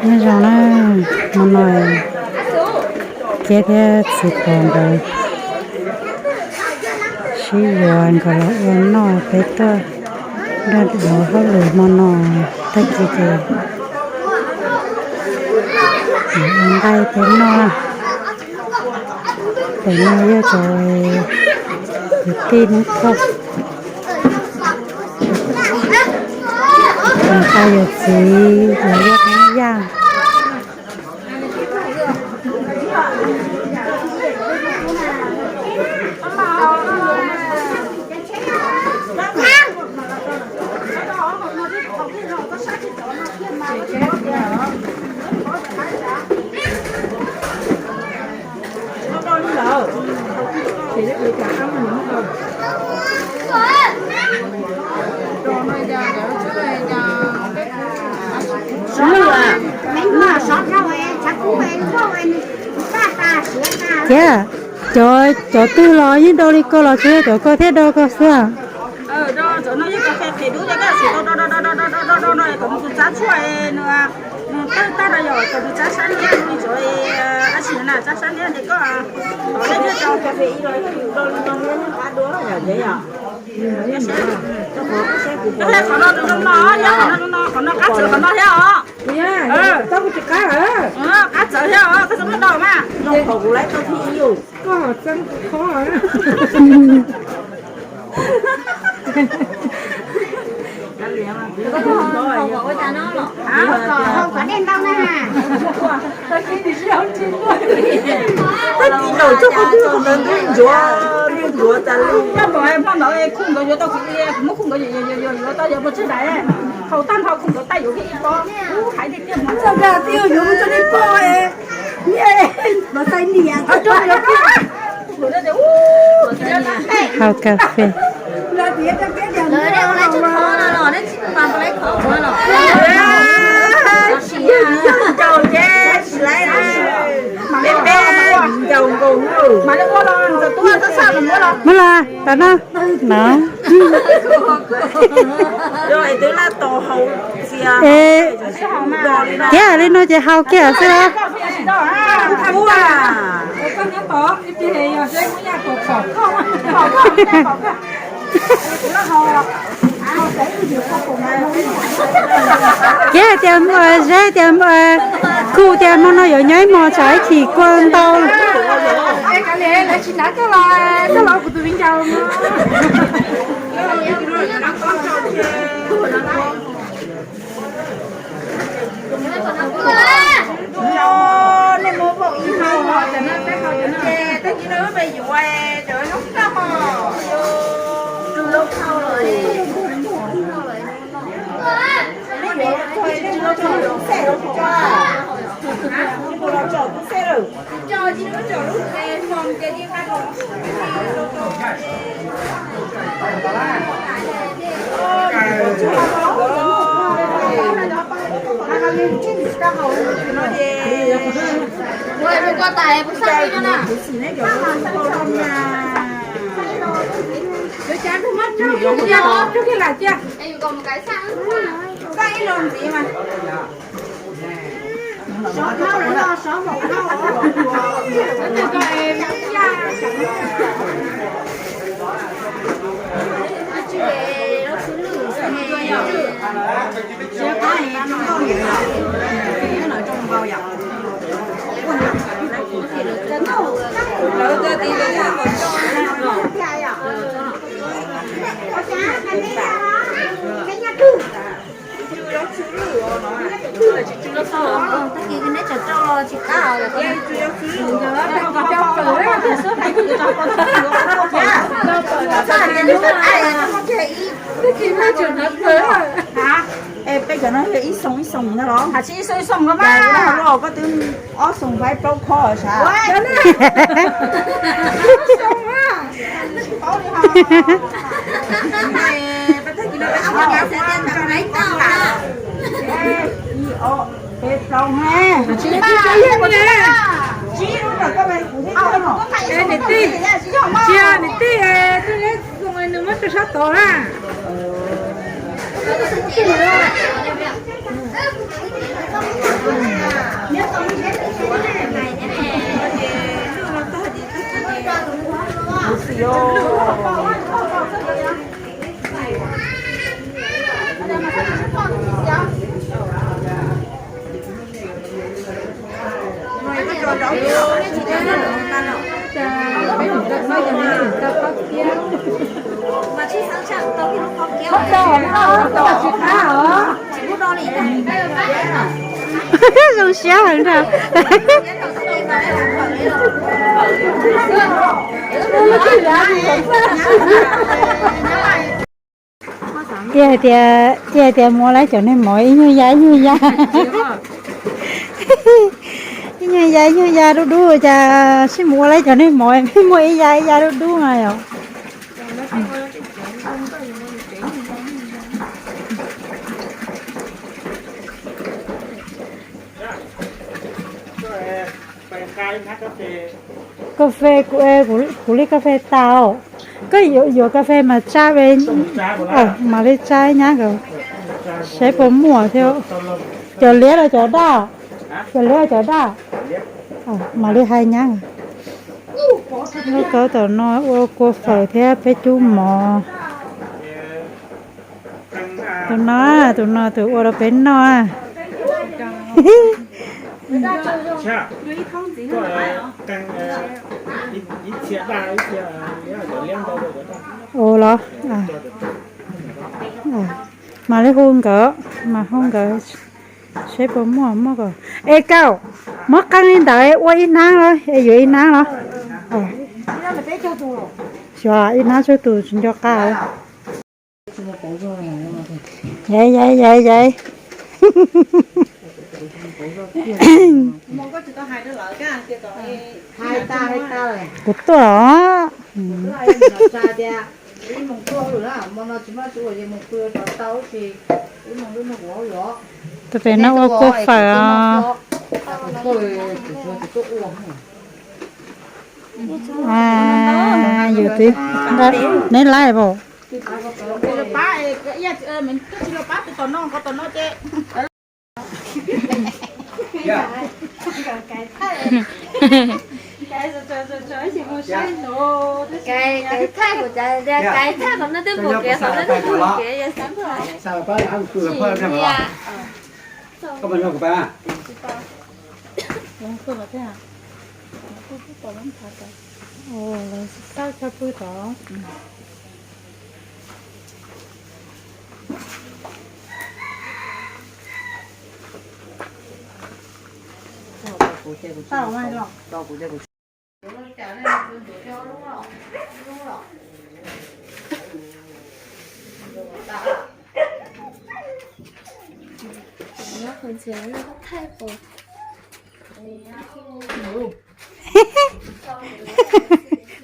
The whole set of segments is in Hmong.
Nyob zoo na, hmo no Kiab thiab txiv Pov nkawd sib yuav nkawd los ua noj, peb tuaj nrog ua hauj lwm hmo no. Tag kis ces ua nqaij thiab noj na. Pem no yog cov kwv tij Hmoob Thoj, niam tais yawm txiv los yog Hmoob Yaj. Kiab, cov, cov twg los yeej do li ko los tsis yog cov ko thiaj do ko xwb? Qhov no, qhov no, qhov no qab txawv qhov no thiab os. Qab txawv thiab os, koj txawm muab do mas. Koj txeeb kuv qhov. Tag kis zaum txog qhov twg qhov ntawd ntub ntsuav, ntub ntsuav tas li. Hmo ntawd khu nkawd yuav tau, kuv muab khu nkawd yuav tau yuav mus tsis dai, haus tag nrho khu nkawd tag yuav kiag ib pob. Ub, hais tiag tiag, txog kag twb yuav mus txog ib pob. Niam, no xaib niam. Haus kas fes. Muab los tas no. No. Es, kiag li no ces haus kiag xwb los. Kiag tias, Zeb tias, Kuj tias hmo no yuav nyob ib hmos tsam ib chim kua ntau. Es peb cov no yog ib xoo ib xoo no los? Ib xoo ib xoo no mas. Koj twb ob xoo faib plaub khob sav. Peb plaub ne. Niam tij, cia niam tij. Rau sab tod na. Zoo siab heev na. Ib hais tias, ib hais tias mus ua lawv cov niag mov ib nyuag ya ib nyuag ya, ib nyuag ya ib nyuag ya dub dub, cas sib mus ua lawv cov niag mov pheej muaj ib ya ib ya dub dub no yom. Kas fes, kuv li kas fes tas. Koj yuav kas fes mas tsa, mam li tsa nyab nkawd saib puas muaj thiab. Cov liab los cov daj? Cov liab los cov daj? Mam li hais nyab nkawd. Lub kaub tom no ua kua fawm thiab peb cub mov. Tus no, tus no tus ua rau peb noj. Ua los, mam li hu nkawd, mas hu nkawd saib puas muaj, muaj kom. Es Kaum, muab qee li ntawd ua ib hnab los es yuav ib hnab los? Xyov ib hnab tsawg tus tsis nco qab. Yaiv, yaiv, yaiv, yaiv. Kuv tuaj os. Tus pem no ua kua fawm os. Yus twb, neb laib pam.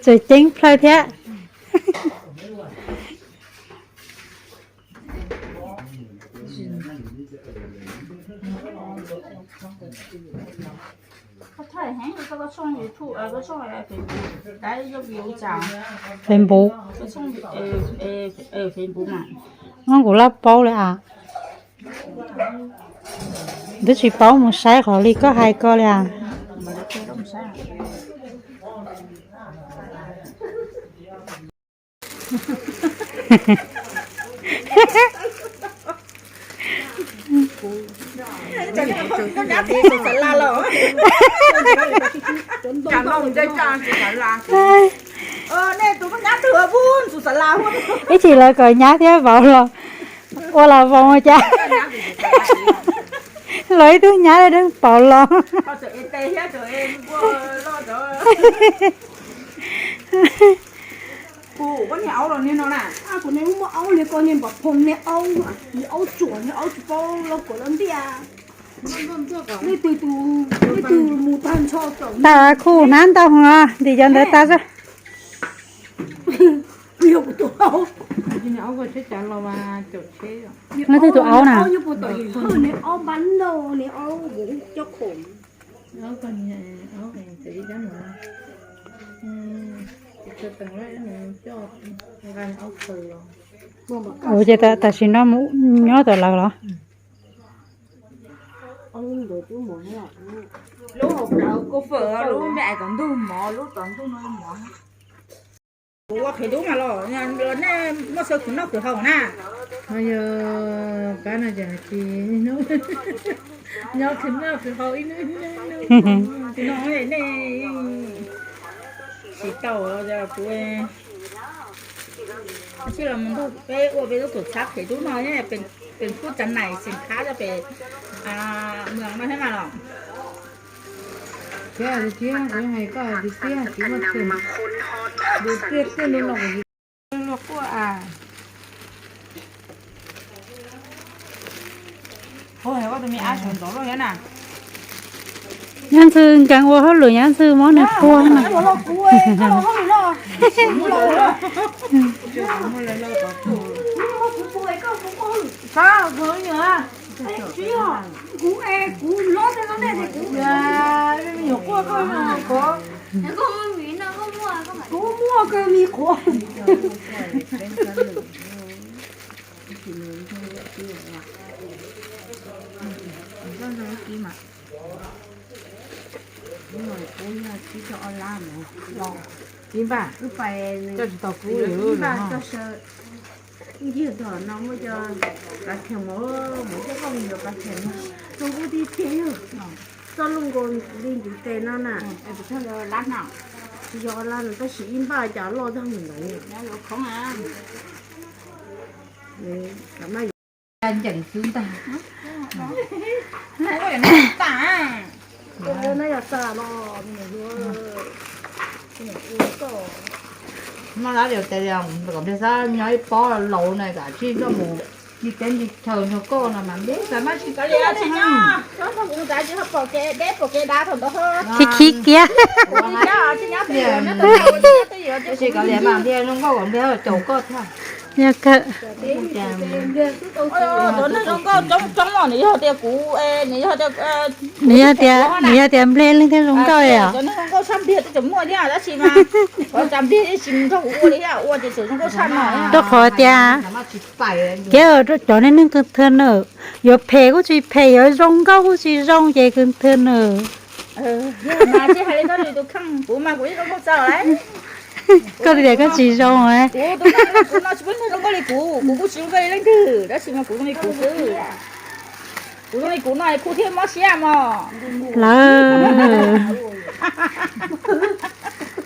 Tseem ceeb plhaw thiab. Facebook. Ub, kuv laj paub li as. Twb tsis paub mus saib qhov li koj hais ko li as. Ib chim lawv kom nyab thiab vauv los ua los vau ua cas. Los ib tug nyab dab paus los. Kuv niag muaj aub li ko niag npam phoo niag aub, niag aub tsuam niag aub tsis paub loj kuam loj ntiaj. Leej twg tus, leej twg mus tag nrho tawm. Tag khuj hnab ntau no ntim cov ntawd tas xwb. Leej twg tus aub na? Niag aub npab nrau, niag aub vov coj khoom. Ua ces tam sim no mus nyob tom lawv los? Lub hauv plawv kua fawm, lub me ais tom ntug mov, lub tom ntug no mov. Kuv ua qhiav dub mas los, los nej muaj xav khwv noj khwv haus na. No yog pab no ces hais tias nyob khwv noj khwv haus ib hnub ib hnub, ib hnub no nej tsis tau kuv. Sij los mus nrog peb ua peb lub tuam txhab qhiav dub no, pem kuj tsav nais xeem khab rau pem mws no thiab mas los. Thiab tiag, kuv hais koj tiag tiag, kuv muaj tiag, tiag tiag, lub no kuv luag quaj a. Nyob ntxwg nkees ua hauj lwm, nyob ntxwg muab nws puag na. Kuv muaj kawg me qhuav. Ib npaj, coj tsis tau kub li. Npaj coj saw. Nkiag tom no muaj cov kav kheem mov, mov coj koj mus yuav kav kheem no. Zoo nkauj tiag tiag yog. Txoj lub nkaus li ntiv tes no na. Tsis yog lab no, tab sis ib npaj cas loj tag mus ntawd. Ncees xwb ntag. Muaj dab li tias kom nplig xab nyob ib pob laus na, kam tsij tuaj mus ci teb ci chaw nrog koj no mas nplig xab mab tsis khib khib kiag. Tab sis kom liam mas nplig zoo nkauj kom nplig caum koj thiab. Yog kawg. Cov neeg zoo nkauj coob coob os, nws yog tias kuv, nws yog tias, nws yog tias nplig leej twg zoo nkauj os. Cov neeg zoo nkauj sab nplig twb tseem muaj thiab tab sis mas tsav nplig tsis mus nrog kuv ua li thiab, ua ces tseem zoo nkauj sab no. Rau qhov tias kev cov neeg neeg kws thwg nws yuav phem kuj tsis phem, yuav zoo nkauj kuj tsis zoo ces kws thwg nws. Mas tsis hais li koj li tus kheej, kuv mas kuv yeej zoo nkauj txaus lawm. Koj tias koj tsis zoo. Kuv tus kheej kuv no tsis pub neeg zoo nkauj li kuv, kuv kuj tsis zoo nkauj li leej twg, tab sis mas kuv zoo li kuv xwb. Kuv zoo li kuv no kuv thiaj mob siab mog. Lawm.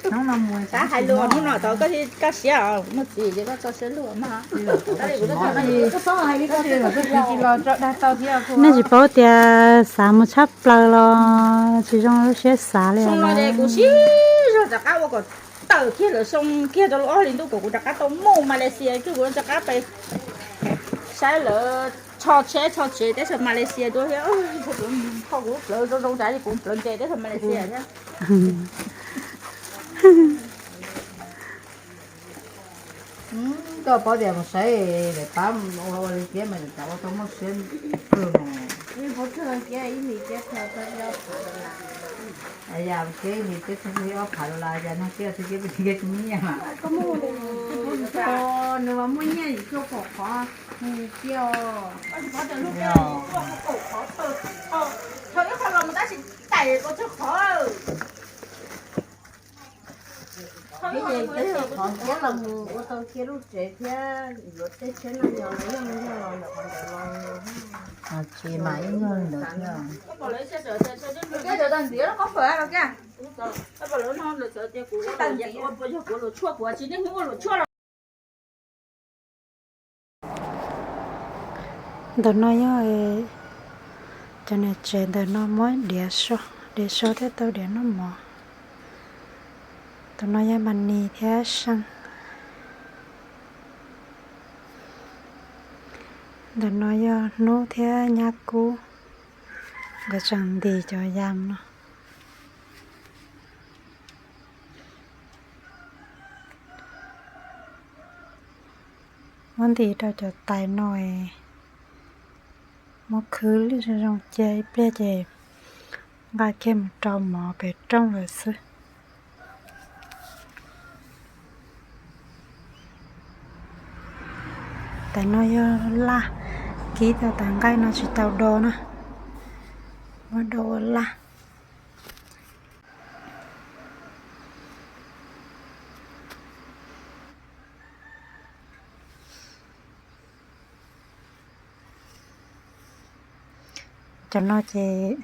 Hnub no mus xav hais lus hnub no tau koj thiaj kaj siab os, muaj txiv ces koj tso siab luaj mog. Nej tsis paub tias xav mus tshaj plaws los tsis zoo lub siab xav li. Kuv sib zog rov qab ua kom tawm kiag lawv xyoo kiag rau lub ob hlis ntuj kom kuv rov qab tau mus Malaysia kiag, kuv rov qab pais saib lawv tsho tsheb tsho tsev teb chaws Malaysia dua thiab. Kho kuv lub plawv zoo zoo tas li kuv plawv ntses teb chaws Malaysia thiab. Koj paub tias mus saib daim pab ua li thiab mas tau ua tau muaj siab kawg no. Yam kiag ib hlis peb txog li ob phav dollar, yam no kiag txog kiag peb tsis nyiaj mas. Nws mas muaj nyiaj tsuag pom qhov kiag. Ib qho los mus tab sis tais ua tsuag qhov. Qhov kiag los mus ua tau kiag lub tsev thiab yuav tej tsheb no yog los yog yog los ntawm qhov ntawd los. Tsis mas ib nyuag li ntawd thiab. Ntawm no yog cov niam tsev ntawm no muab diav so, diav so thiab tau diav noj mov. Tus no yog Mas Nis thiab Seej. Ntawm no yog Hnub thiab Nyab Kub, nkawd tseem ntim cov yas no. Muab ntim rau cov tais no es muab khwb lwj zoo zoo cia ib pliag ces nqa kiag mus rau mov pem rooj lawm xwb. Tam no yog laj, kib tau tas nqaij no tsis tau do na, muab do ua laj. Cov no ces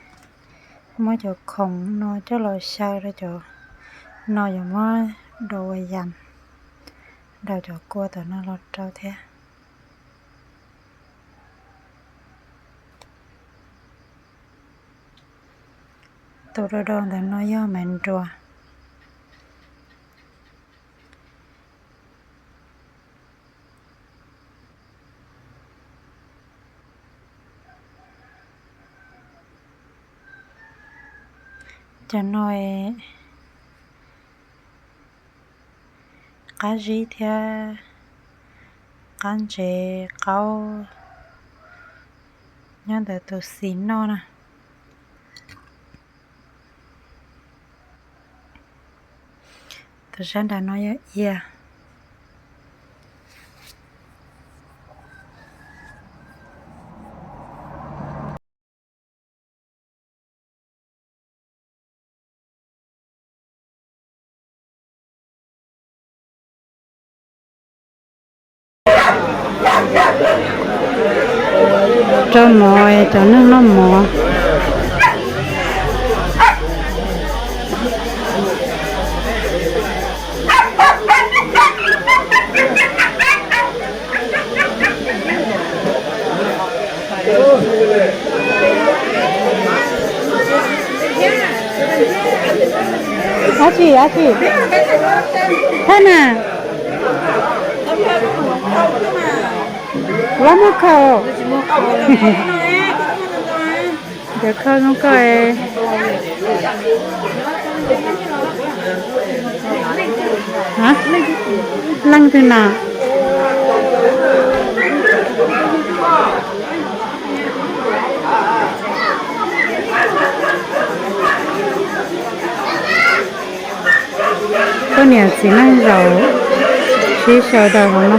muab cov khoom no coj los xyaw rau cov no, yuav muab do ua yas rau cov kua tom no los rau thiab. Tus do do ntawm no yog maiv nruas. Cov no qab zib thiab qab ntsev qaub nyob ntawm tus xis noj na. Tus sab nram no yog ia. Rau mov, cov neeg noj mov. Ab tsi, ab tsi. Thaj na. Kuv muaj khau. Cov khau zoo koj. Leej twg na? Poj niam txiv neej zaum sib sau daws hauv no.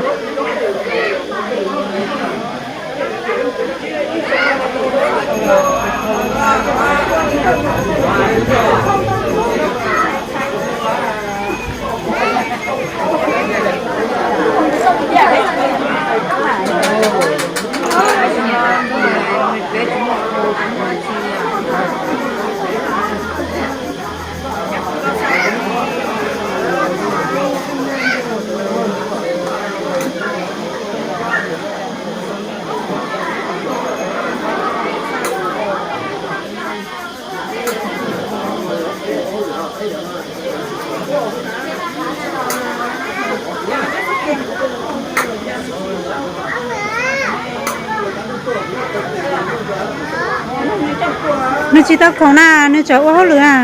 Nws tsis tau khoom na, nws tseem ua hauj lwm na.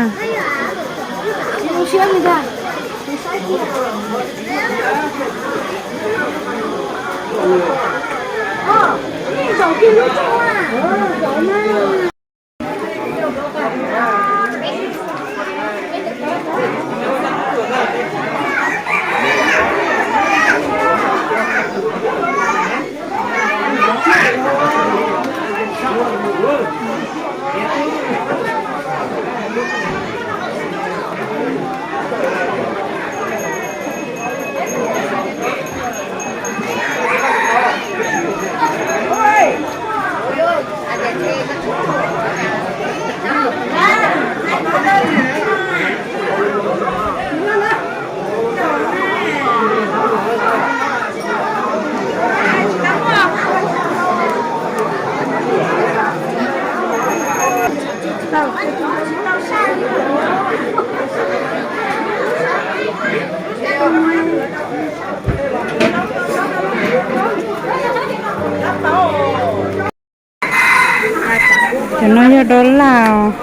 Cov no yog dollar os.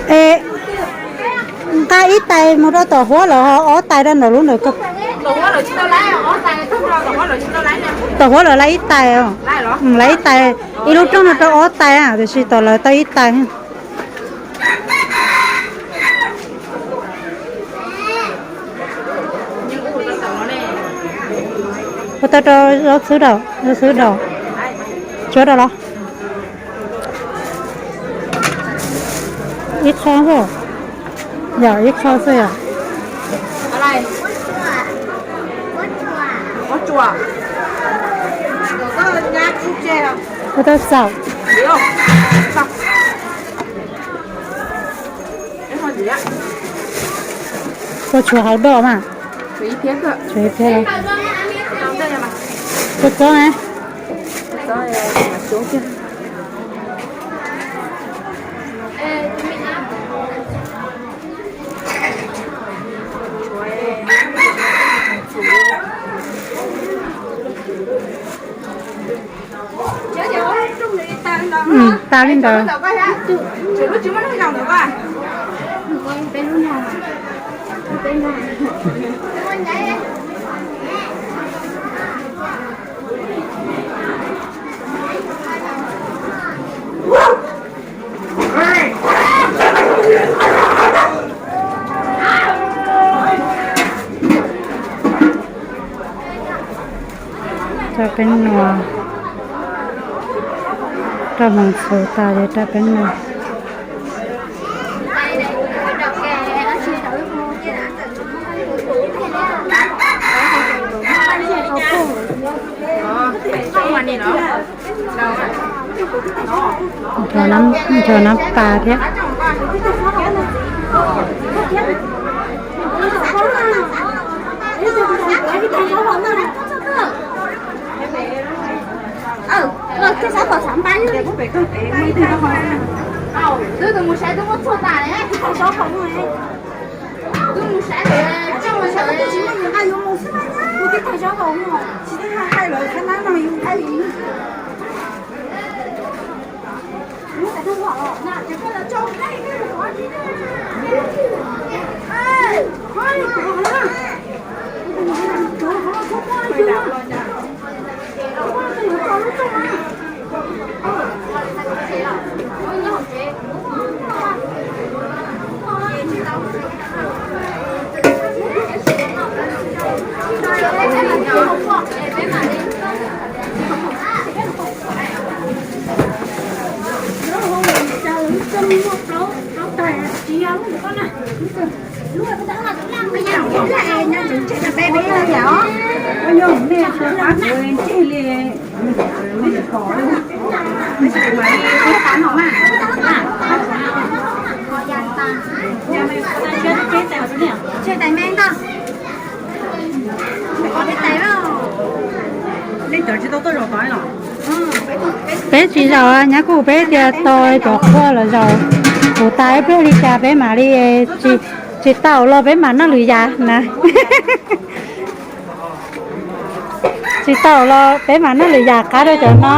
Es nqa ib tais mus rau tom huab lawm ho ob tais rau ntawm lub ntawd. Tom huab lawm lawv ib tais, lawv ib tais, ib lub rooj no rau ob tais, tiam sis tom lawv tau ib tais. Ua tau rau zaub xwb daum, zaub xwb daum. Tsuav rau los? Ib qho xwb. Yog ib qho xwb yom. Ua tau txaus. Ua tshuav hauv doj mas. Tshuav ib thiab. Kua txob ne. Tas li ntawd. Rau peeb nua, rau hmoov txhuv tas ces rau peeb nua. Nrog nab pas thiab. Peb tsis zaum, nyab kuj peb tias tau cov qhua los zaum, kuv tas ib pliag li cas peb mam li, tsis tau los peb mam noj lwm yam na. Tsis tau los peb mam noj lwm yam qab rau cov no.